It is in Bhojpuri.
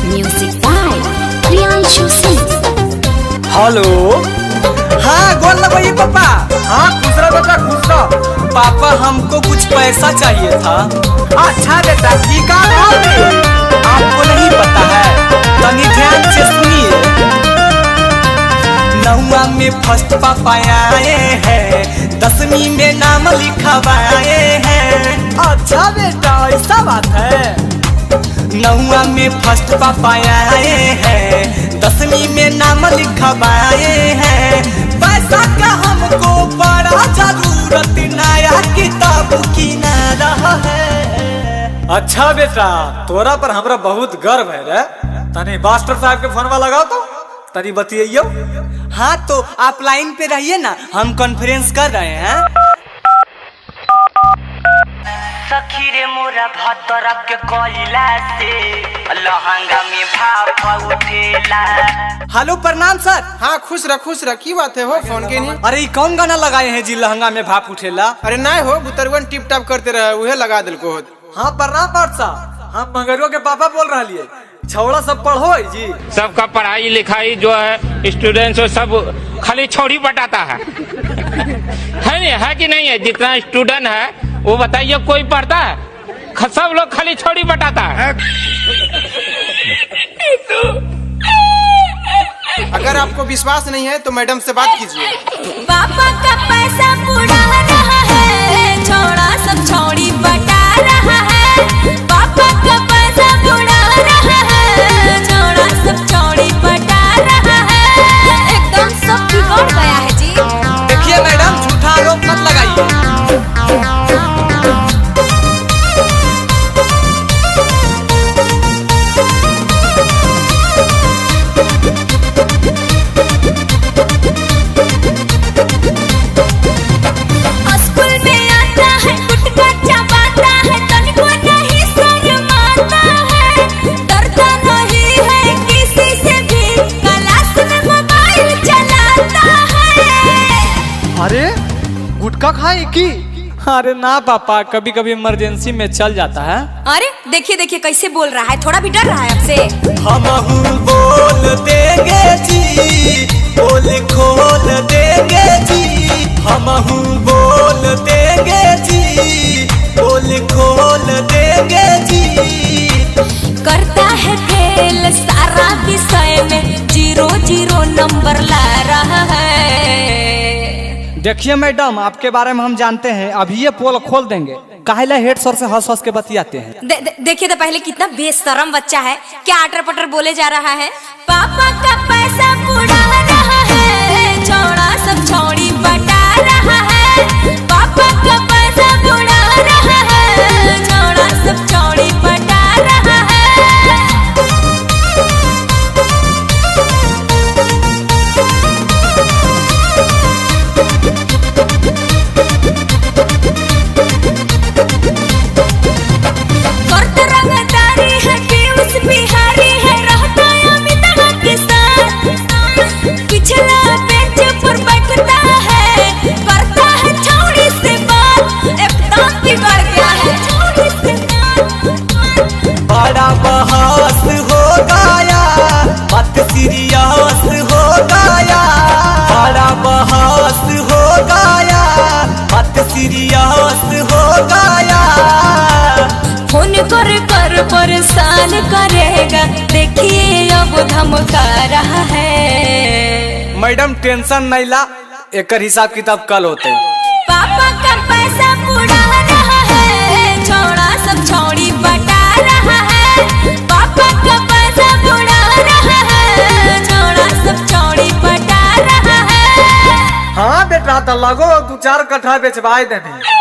Music by Priyanshu Singh. Hello. हाँ गोल लगोइए पापा। हाँ खुश रहो बेटा, खुश रहो। पापा हमको कुछ पैसा चाहिए था। अच्छा बेटा की का आपको नहीं पता है, तनी ध्यान से सुनिए। नौवा में फर्स्ट पापा आए हैं, 10वीं में नाम लिखवाए हैं। अच्छा बेटा ऐसा बात है। नौवा में फर्स्ट पापा आए हैं, 10वीं में नाम लिखवाए हैं। पैसा का हमको बड़ा जरूरत, नया किताब की ना रहा है। अच्छा बेटा तोरा पर हमरा बहुत गर्व है रे। तनी मास्टर साहब के फोनवा लगाओ तो तनी बतियाइयो। हाँ तो आप लाइन पे रहिए ना, हम कॉन्फ्रेंस कर रहे हैं। सखी रे मोरा भतरा के कोइला से लहंगा में भाप उठेला। हेलो प्रणाम सर। हाँ खुश रह खुश रह। की बात है हो फोन के नहीं? अरे ई कौन गाना लगाए हैं जी लहंगा में भाप उठेला? अरे ना हो बुतरुअन टिप टाप करते रहे उहे लगा दिल को। हाँ प्रणाम पाठ साहब, हम मंगरुआ के पापा बोल रहा लिए। छौड़ा सब पढ़ो है जी। सबका पढ़ाई लिखाई जो है स्टूडेंट्स वो सब खाली छोड़ी पटाता है नहीं है कि नहीं है? जितना स्टूडेंट है वो बताइए कोई पढ़ता है? सब लोग खाली छोड़ी पटाता है। अगर आपको विश्वास नहीं है तो मैडम से बात कीजिए। पापा का पैसा उड़ा रहा है, छोड़ा सब छोड़ी पटा रहा है। पापा का पैसा उड़ा रहा है, छोड़ा सब छोड़ी पटा रहा है। एकदम सब बिगड़ गया है जी। देखिए मैडम झूठा आरोप मत लगाइए। स्कूल में आता है गुटखा चबाता है, तनिको नहीं शर्माता है। डरता नहीं है किसी से भी, क्लास में मोबाइल चलाता है। अरे गुटखा खाए की? अरे ना पापा, कभी कभी इमरजेंसी में चल जाता है। अरे देखिए देखिए कैसे बोल रहा है, थोड़ा भी डर रहा है आपसे। हम बोल देंगे जी, बोल खोल देंगे जी। हम बोल देंगे जी, बोल खोल देंगे जी। करता है फेल सारा विषय में, 0-0 नंबर ला रहा है। देखिए मैडम आपके बारे में हम जानते हैं, अभी ये पोल खोल देंगे। काहेला हेड सर से हंस हंस के बतियाते हैं। देखिए तो पहले कितना बेशरम बच्चा है, क्या आटर पटर बोले जा रहा है। पापा का पैसा उड़ा रहा है, छोड़ा सब छोड़ी पटा रहा है। पापा का पैसा उड़ा रहा है, छोड़ा सब छोड़ी पटा रहा है। करत रंगदारी है पीयूष बिहारी है, रहता है अमिताभ के साथ। पिछला बेंच पर बैठता है, करता है छौड़ी से बात। एकदम बिगड़ गया है छौड़ी से बात। बड़ा बहस हो गया, बात सीरियस हो गया। बड़ा बहस हो गया, बात सीरियस हो गया। फोन कर कर परेशान करेगा, देखिए अब धमका रहा है। मैडम टेंशन नहीं ला, एकर हिसाब किताब कल होते। पापा का पैसा उड़ा रहा है, छोड़ा सब छोड़ी पटा रहा है। पापा का पैसा उड़ा रहा है, छोड़ा सब छोड़ी पटा रहा है। हाँ बेटा तो लगो 2-4 कट्ठा बेचवाए देने।